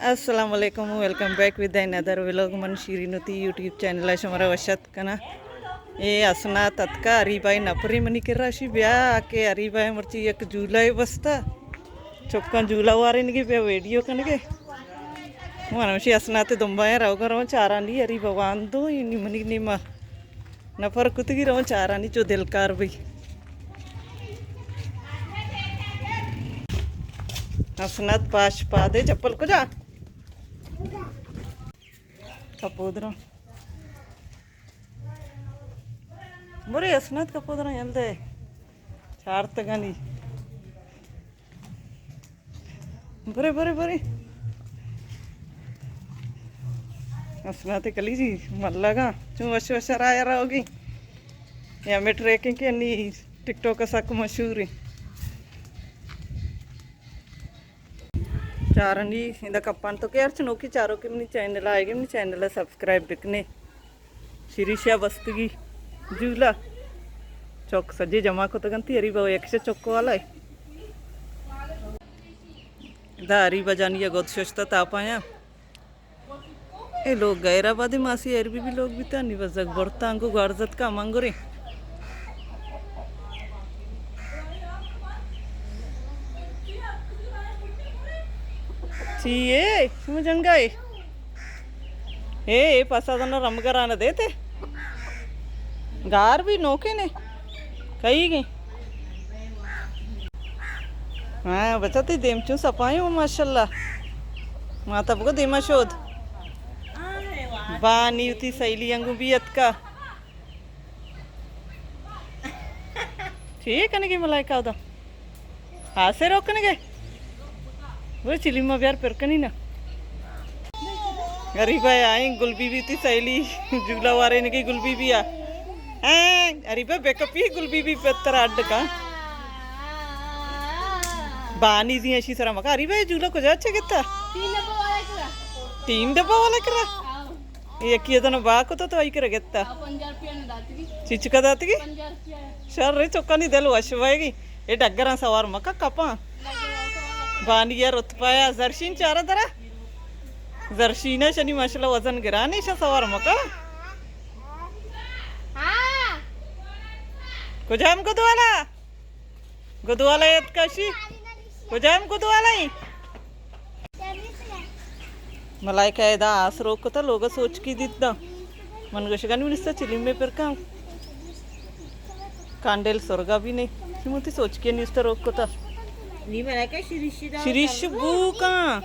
السلام علیکم، welcome back with another vlog. من شیرین وتی یوٹیوب چینل ءَ شمارا وش اتک کناں. اے حسنات اتکا، اریبا ءِ نپری منی کرا شی بیا کہ اریبا ءَ مرچی یک جولا ءَ بستا. چکاں جولا وارینگی بیا ویڈیو کنگے. من ہمشی حسنات دنبا ءَ روگا رواں چارانی اریبا واندو انی منی نیما. نفر کتگی رواں چارانی چو دلکار بی. حسنات پاش پادے چپل کجا؟ کپودرا. برے حسنات کپودرا یل دے. چارتگانی. برے، برے، برے. حسنات کلیجی ملگا چون وش وش رایا روگی. یا میں ٹریکنگ کے نی ٹک ٹاک سک مشہور ہے. چارنی ایندا کپان تو کہ ہرچ نوکی چارو کہ منی چینل آئے گی، منی چینل سبسکرائب بکنے. شریشا بستگی جولا. چک سجے جمع کتگ انت، اریبا یکش چک والا. دا اریبا جانی گد ششتا تاپایا. اے لوگ غیر آبادی ماسی ایر بی بی لوگ بیتا نی بزگ برتانگو گارزت کا منگرے. چی اے؟ شما جنگا اے؟ اے، اے پسا دنا رمگران دیتے. گار بھی نوکے نے. کئی گئے؟ ہاں، بچا تی دیم چون سپائیں ہو، ماشاءاللہ. ما تب کو دیما شود. بانی وتی سیلی انگو بھی اتکا. چی کنگی ملائکہ ادا؟ آسے روکنگے؟ وہ چلیما بیار پر کنی نا. غریبا آئیں گل بی بی تی سیلی جولا وارے نگی گل بی بی آ. ایں، غریبا بے کپی گل بی بی پتر اڈ کا. بانی دی اشی سرا مکا. غریبا جولا کجا چے گتا؟ تین ڈبہ والا کرا. تین ڈبہ والا کرا؟ یکی ادن با کتا تو آئی کرا گتا. آ، پنجاہ روپیہ نہ داتگی. چچکا داتگی؟ پنجاہ روپیہ. شر رے چکانی دل وش وائگی. اے ڈگراں سوار مکا کپاں. بانی یا رتبہ یا زرشین چارا درا. زرشینہ شنی ماشاءاللہ وزن گرانے شا سوار مکا. ہاں. کجام گدوالا؟ گدوالا یت کشی. کجام گدوالا ایں؟ ملائکہ ادا آس روک کتا لوگا سوچکی دیت دا. من گوشگانی منستا چلیم میں پر کام. کانڈیل سرگا بھی نہیں. شموتی سوچکی نیستا روک کتا. نی ملائکہ شریش دا شریش بو کان.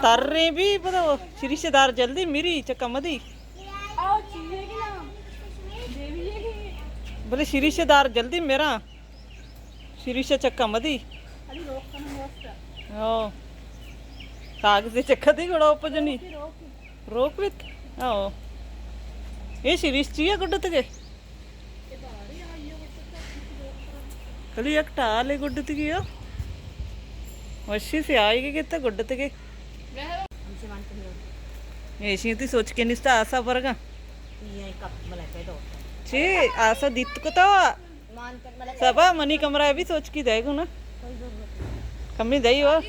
تریں بھی پتہ شریش دار جلدی میری چکا مدی. بلے شریش دار جلدی میرا. شریش چکا مدی. او. کاغذ چکا دی گڑا اوپا جنی. روک بیت. او. اے شریش چیا گڈتگے؟ کلی یک ٹالے گڈتگی ہو. وشی سے آئی گے گتا گڈتگے. ایشی تی سوچ کے نستا آسا برگا. چی آسا دیت کتا. سبا منی کمرہ بھی سوچکی دے گو نا. کمی دئی ہو.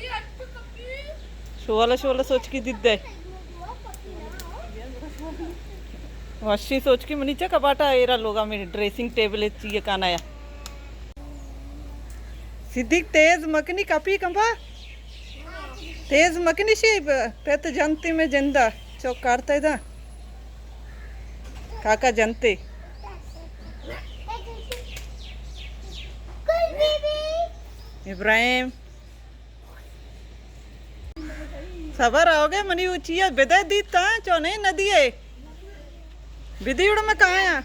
شوالا شوالا سوچکی دید دے. وشی سوچکی منی چا کباٹا ایرا لوگا میں ڈریسنگ ٹیبل چیئے کانا یا. صدیق تیز مکنی کپی کمبا. تیز مکنی شی ب-، پت جنتی میں جندا چوک کارتا دا. کاکا جنتے. ابراہیم. صبر ہو گئے منی اچیا بدے دیتا چونے ندیے. بدی اڑ میں کہاں؟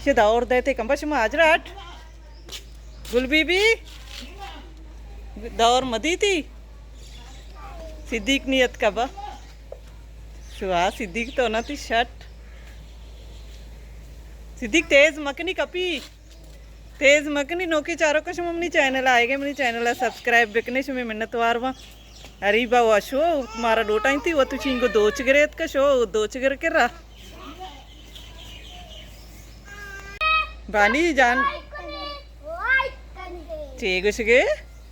شد اور دیتے کمبا شما حاجرہ ہٹ. گل بی بی دور مدی تی. صدیق نیت کبا. شوا صدیق تو نہ تی شٹ. صدیق تیز مکنی کپی. تیز مکنی نوکی چاروکا شما منی چینل آئے گے منی چینل سبسکرائب بکنے شما منت وار با. اریبا وشو مارا لوٹائیں تی و تو چینگو دوچ گریت کا شو دوچ گر کرا. بانی جان. چے گوشگے؟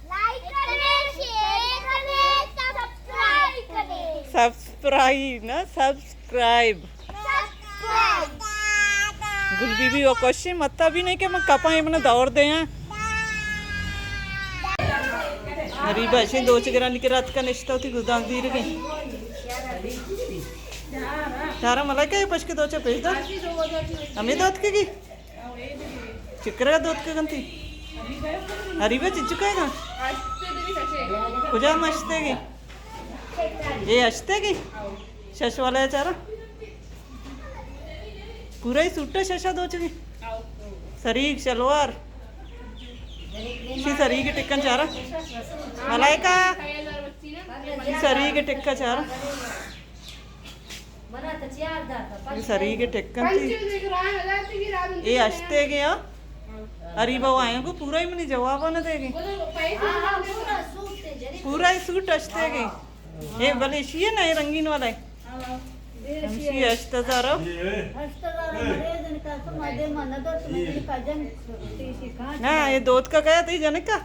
لائک کنے، شیئر کنے، سبسکرائب سبسکرائب نا، سبسکرائب۔ گل بی بی و کوشش متا بھی نہیں کہ من کپاں، یہ من دور دے ہیں۔ غریب اشیں دوچ گرانی کے رات کا نشتا ہوتی گدان زیر گئی۔ تارا ملائکہ یہ پش کے دوچا پیش دار۔ ہمیں دوت کے گی۔ چکرا دوت کے گنتی۔ ہریبا چچو کائے گا؟ کجا مشتے گی؟ اے اشتے گی؟ شش والا ہے چارا۔ پورا ہی سوٹ ہے ششا دوچ گی۔ سریگ شلوار۔ سی سریگ ٹکن چارا۔ ملائکہ۔ سی سریگ ٹکا چارا۔ اے سریگ ٹکن تی۔ اے اشتے گے ہاں۔ اری بابا آئیں کو پورا ہی منی جواب نہ دے گے۔ پورا ہی سوٹ اشتے گے۔ اے بلے شی ہے نا، اے رنگین والا ہے۔ ہمشی اشت ہزار۔ نہ، یہ دوت کا کیا تھی جنک کا؟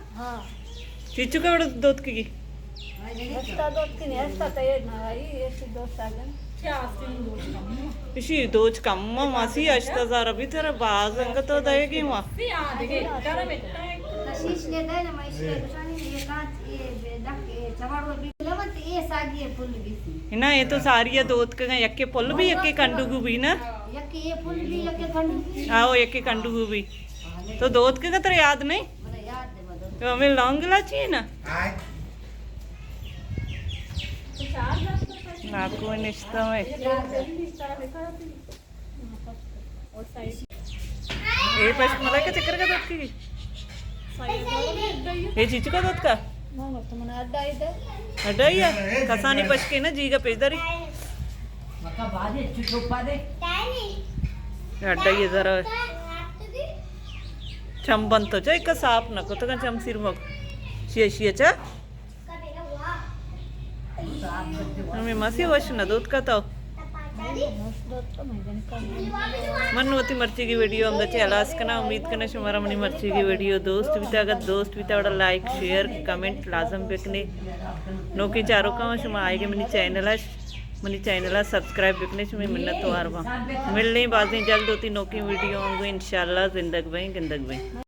چیچو کا بڑا دوت کی؟ ہشتا دوت کی نہیں، ہشتا تو یہ نہ آئی، یہ سی دوت آ گئے۔ اسی دوچ کم ماسی ہشت ہزار ابھی تیرا باز انگ تو دے گی ماں۔ کشیش نے دے نا، میں اس لیے کچھ نہیں، یہ کانچ، یہ ڈک، یہ چمڑ وہ بھی لمت، یہ ساگی ہے پھول بھی سی۔ نا، یہ تو ساری ہے دوت کا، یکے پھول بھی، یکے کنڈو گو بھی نا۔ یکے یہ پھول بھی، یکے کنڈو بھی۔ آؤ، یکے کنڈو گو بھی۔ تو دوت کے ترے یاد نہیں؟ تو ہمیں لونگ لاچی ہے نا؟ ناکو نشتا میں۔ اے پشک ملائکہ چکر کا دوت کی؟ اے چیچو کا دوت کا؟ اڈائی ہے۔ کسانی پشکے نا جیگا پیداری۔ اڈائی ذرا چم بند تو چا، ایک صاف نہ کو تو چم سیر مک۔ شیا شیا چا۔ ہمیں ماسی وش نہ دوت کا تو۔ من وتی مرچی کی ویڈیو ہم دچے ہلاس کنا، امید کنا شمارا منی مرچی کی ویڈیو دوست بیتا، اگر دوست بیتا وڑا لائک، شیئر، کمنٹ لازم بکنے۔ نوکی چاروکاں شما آئے گے منی چینل اش، منی چینل ء سبسکرائب بکنے، شمے منت وار باں۔ ملیں بازیں جلد ہوتی نوکیں ویڈیو آنگو، انشاءاللہ۔ زندگ بیں، گندگ بیں۔